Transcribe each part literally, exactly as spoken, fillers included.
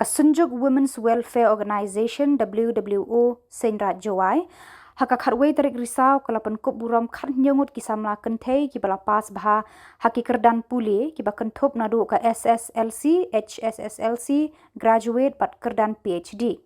Ka Synjuk Women's Welfare Organisation, W W O, Seiñraij Jowai, ha ka khatwei tarik Risaw ka la pynkup burom khathynñiew ngut ki samla kynthei kiba la pass bha ha ki kyrdan pule kiba kynthup naduh ka S S L C, H S S L C, Graduate bad kyrdan P H D.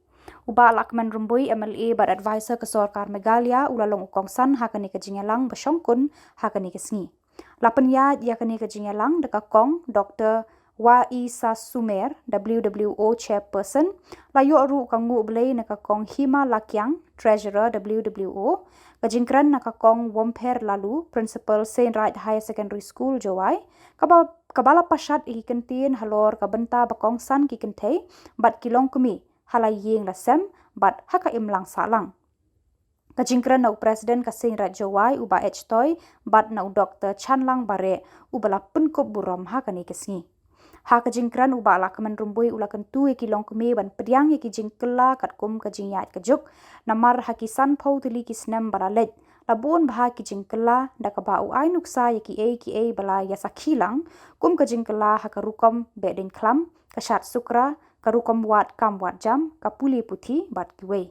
U Bah Lahkmen Rymbui, M L A bad Advisor ka Sorkar Meghalaya, u la long u kongsan ha kane ka jingïalang ba shongkun ha kane ka sngi. La pynïaid ïa kane ka jingïalang da ka Kong Doctor Waisa Sumer, W W O Chairperson, la ïoh ruh ka nguh blei na ka Kong Hima Lakiang, Treasurer, W W O, ka jingkren na ka Kong Wompher Laloo, Principal, Seiñraij Higher Secondary School, Jowai, kaba, kaba la pashat ïa ki kyntien halor ka bynta ba kongsan ki kynthei bad ki longkmie ha la ïing la sem bad ha ka imlang sahlang. Ka jingkren na u President ka Seiñraij Jowai, u Bah H Toi, bad na u Doctor Chanlang Bareh, uba la pynkup burom ha kane ka sngi. Ha ka jingkren, u Bah Lahkmen Rymbui u la kyntu ïa ki longkmie ban pdiang ïa ki jingkylla katkum ka jingïaid ka juk, namar ha ki sanphew tylli ki snem ba la leit, la bun bha ki jingkylla, da kaba u ai nuksa ïa kiei kiei ba la ïasakhi lang, kum ka jingkylla ha ka rukom beh diengkhlam, ka shad sukra, ka rukom wad kam wad jam, ka pule puthi bad kiwei.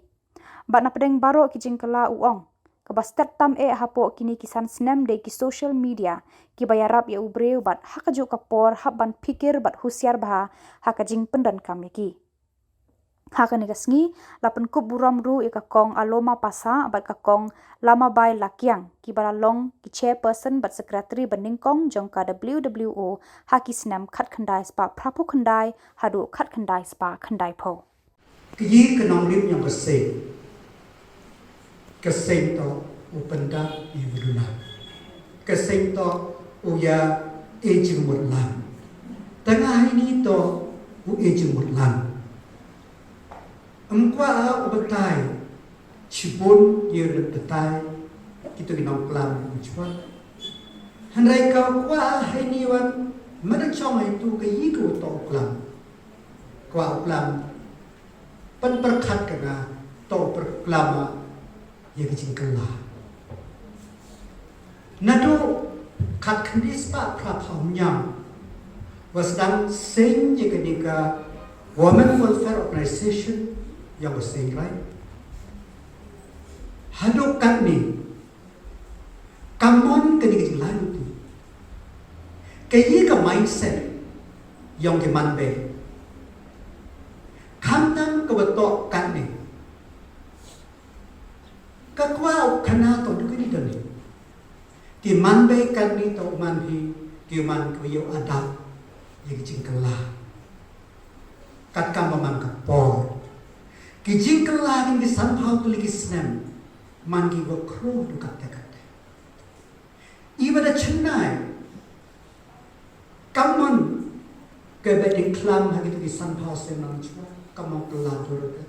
Bad na pdeng baroh ki jingkylla, u ong, kaba stet tam eh hapoh kine ki san snem dei ki social media, kiba ïarap ïa u briew bad ha kajuh ka por hap ban phikir bad husiar bha ha ka jingpyndonkam ïa ki. Ha kane ka sngi, la pynkup burom ruh ïa ka Kong Aloma Passah bad ka Kong Lamabai Lakiang, kiba la long ki Chairperson bad Secretary banyngkong jong ka W W O ha ki snem khatkhyndai spah phraphew khyndai haduh khatkhyndai spah khyndaiphew. Ka ïing ka nongrim ïong ka seng. Ka seng to u pyndap ïa u duna. Ka seng to u ïa e jingmut lang. Tang ha ini to u e jingmut lang. Em kwah u batai, shibun ïa u batai, kito ki nongklam u chwa. Hynrei ka kwah ha ini wan, mada chong ha itu ka ïing ka u to u klam. Kwah u klam, pynpyrkhat ka nga, to u pyrklam ïa ka jingkylla. Naduh khatkhyndai spah phraphew hynñiew, wa sdang seng ïa kane ka Women Welfare Organization ïong ka Seiñraij. Haduh katne, kam mon kane ka jinglaitluti. Ka ïa ka mindset ïong ki manbei. Khamtam kaba toh katne. Ka kwah u khana to du kini dani. Ki manbei katne to u man hi, ki man ki ïa u adap ïa ki jingkylla. Katkam ba man ka por. Ki jingkylla kin ki sanphew tylli ki snem. Man ki wa khro du katte katte. Iwa da chennai. Kam mon ka beh diengkhlam ha kito ki sanphew snem nang chwa. Kam mon kylla dur ka.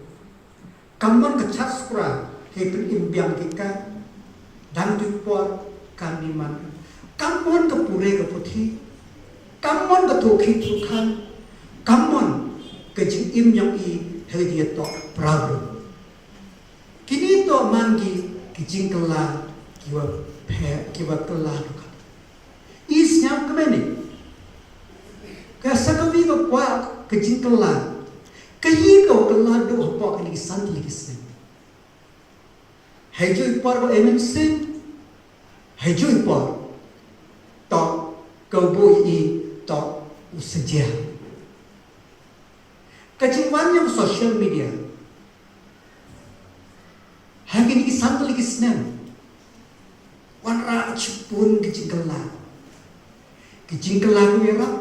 Kam mon ka chad sukra, hei pynim biang ki ka, dang tu por, kam ni man. Kam mon ka pure ka puthi, kam mon ka thukhi thukhan, kam mon ka jingim ïong i, hei jingïatok prabu. Kini to man ki, ki jingkylla, kiwa phe, kiwa kylla dukan. I sñiaw kmen i. Ka sa ka wi ka kwah ka jingkylla. Ka hi ka wa kylla duh hapoh kani ki san tylli ki snem. Hei ju i por ko M N C. Hei ju i por. To ka bu i to u sejia. Ka jingwan ïa ka social media. Ha kini ki san tylli ki snem. Wanrah shibun ki jingkylla. Ki jingkylla ki ïarap.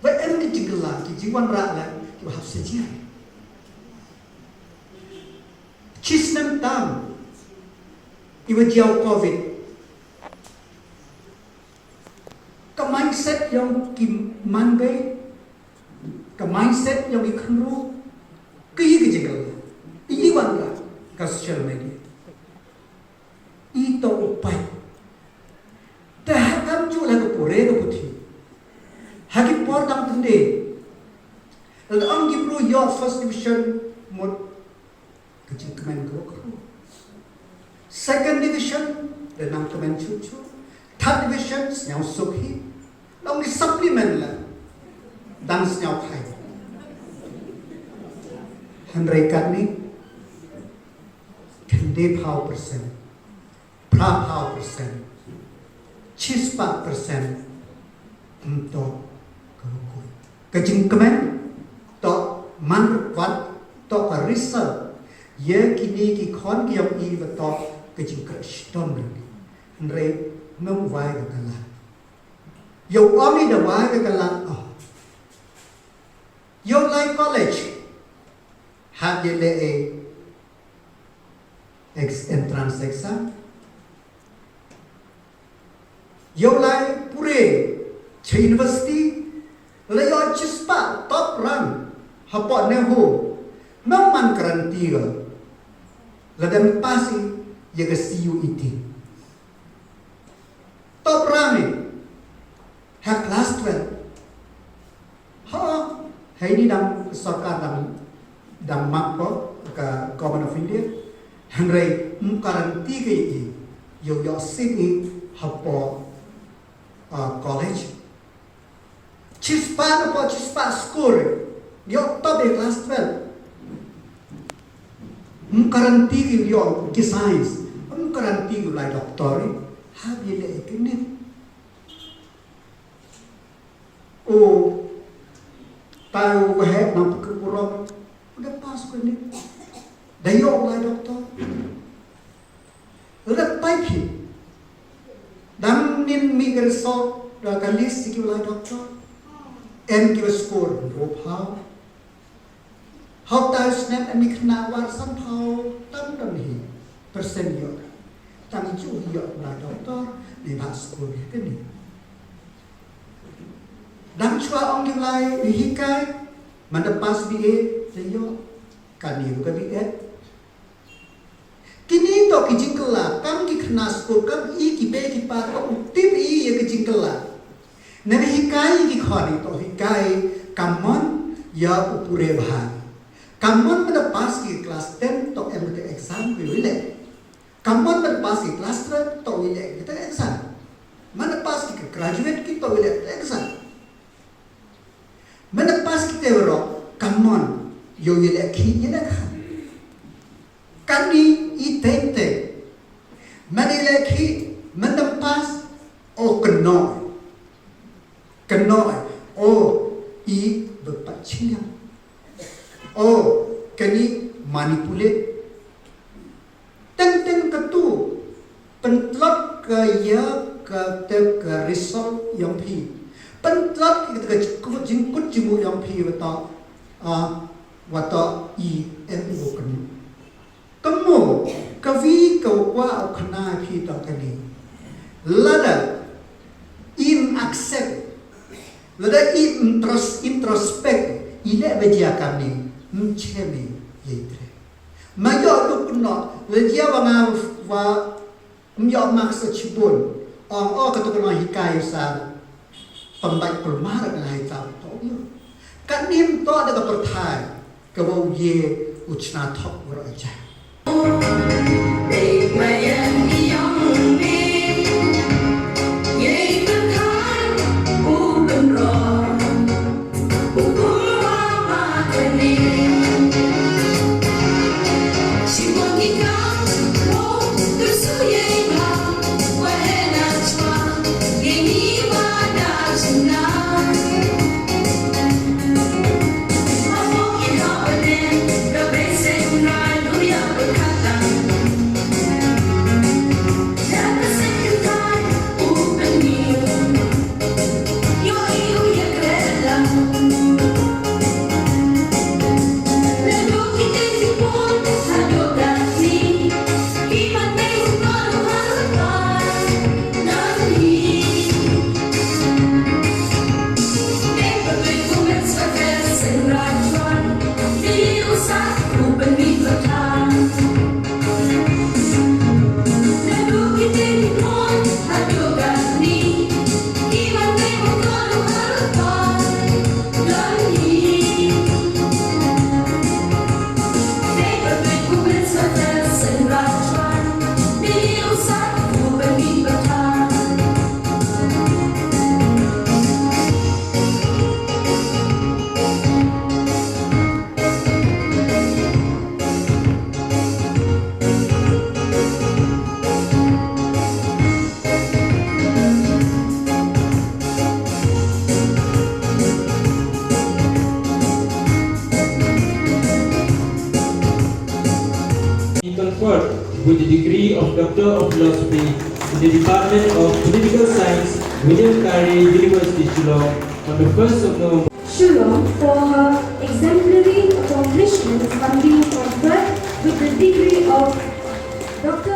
Ba em ki jingkylla, ki jingwanrah la, ki hap sejia. Shi snem tam. Iwa jia u covid. Ka mindset ïong ki manbei, ka mindset ïong ki khynru, ka i ka jingkylla, i wanrah ka social media. I to u pait. Te ha kam ju la ka pure ka puthi. Ha ki por dang tynde. La ong ki bru ïoh first division mut ka jingkmen ka wa khru. Second division, da nang kmen chup chup. Third division, sñiaw suk hi. La ong ki supplement la. Dang sñiaw khai. Hynrei katne, khyndai phew percent, phra phew percent, shispah percent, ym toh ka hukum. Ka jingkmen, toh man kwat, toh ka result. Ïa kine ki khon ki ïong i ba toh ka jingkyrkhu shitom ri. Hynrei ym wai ka kalat. Ïa u ong i da wai ka kalat, oh. Ïa u lai college. Hap ïa leh ei ex-, entrance exam. Ïa u lai pure cha university, la ïoh shispah top rank hapoh NEHU. Ym man guarantee ka. Lada ym pass i ïa ka C U E T. Top rank i ha class twelve. Ha, ha ini dang sorkar dang, dang map ko ka Government of India. Hynrei ym guarantee ka i, ïoh ïoh seat i hapoh, uh, college. Shispah hapoh shispah score, ïoh top i class twelve. Ym guarantee ki ïoh ki science, ym guarantee ki lai doctor, ha bi leh kine. O, tai u waheh nang pynkup burom, u da pass ko ne. Da ïoh u lai doctor. U da tai phi. Dang nin mih ka result, da ka list ki u lai doctor. Em ki u score, hynriew phew. Hau tai u snem em i khynnah war san phew tam dang hi percent ïoh. Tang i ju ïoh u lai doctor, ne ba score ïa kane. Dang shuwa ong ïa u lai u hikai, man da pass B A, te ïoh, kane ruh ka B A. Kine toh ki jingkylla, kam ki khynnah skul, kam i ki bei ki pa, kam u tip i ïa ki jingkylla. Naba hikai ïa ki khon i toh hikai, kam mon ïa u pure bha. Kam mon ba da pass ki class ten toh em ka exam ki leh. Kam mon ba da pass ki class twelve toh leh ka exam. Ba da pass ki graduate ki toh leh ka exam. Mynta pass kita baroh, ka mon, ïoh ïa leh khih ïa leh kha. Kane i teng teng. Mynta ïa leh khih, mynta pass, o kynnoh. Kynnoh, o i ba pat chiliang. O kane manipulate. Teng teng katu, pyntlot ka ïa ka tep ka result ïong phi. Pyntlot ka tep ka jingkut jingmut ïong phi, wata, ah, wata i em u kynnoh. Kynnoh, ka wi ka wa u khynnah phi to kane. Lada i accept, lada i intros-, introspect, i leh ba jia kane, ym chem i ïa i treh. Ma ïoh u kynnoh, la jia ba nga wa ym ïoh marks sa shibun. Ong, o, katu ka nonghikai u sa pynbeit kulmar nga hi ta to ïoh. Ka nim to da ka pyrthai, ka wa u ye u chna thok wa ro aja. the degree of Doctor of Philosophy in the Department of Political Science, William Carey University, Shillong, on the first of November. Shillong for her exemplary accomplishments on being conferred with the degree of Doctor